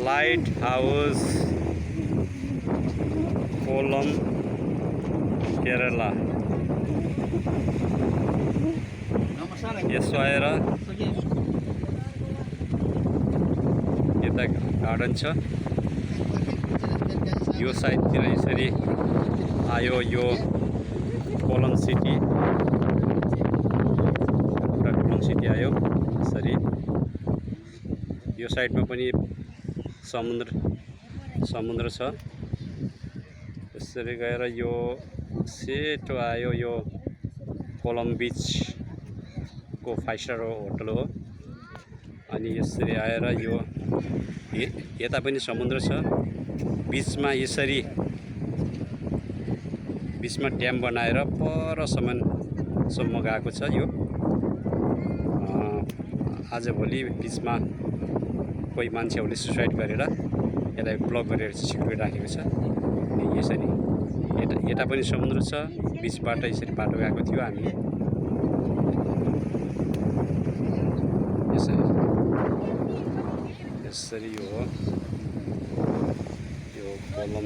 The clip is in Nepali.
लाइट हाउस कोलम केरला यसो आएर यता गार्डन छ यो साइडतिर यसरी आयो यो कोलम सिटी कोलम सिटी आयो यसरी यो साइडमा पनि समुद्र छ यसरी गएर यो सेटो आयो यो कोलम बीच को 5 स्टार होटल हो अनि यसरी आएर यो यता पनि समुद्र छ बीचमा यसरी बीचमा ड्याम बनाएर परसम्म गएको छ यो आजभोलि बीचमा कोही मान्छेहरूले सुसाइड गरेर यसलाई ब्लक गरेर सिक्युरिटी राखेको छ यसरी यता पनि समुद्र छ बीचबाट यसरी बाटो गएको थियो हामी यसरी यो कोलम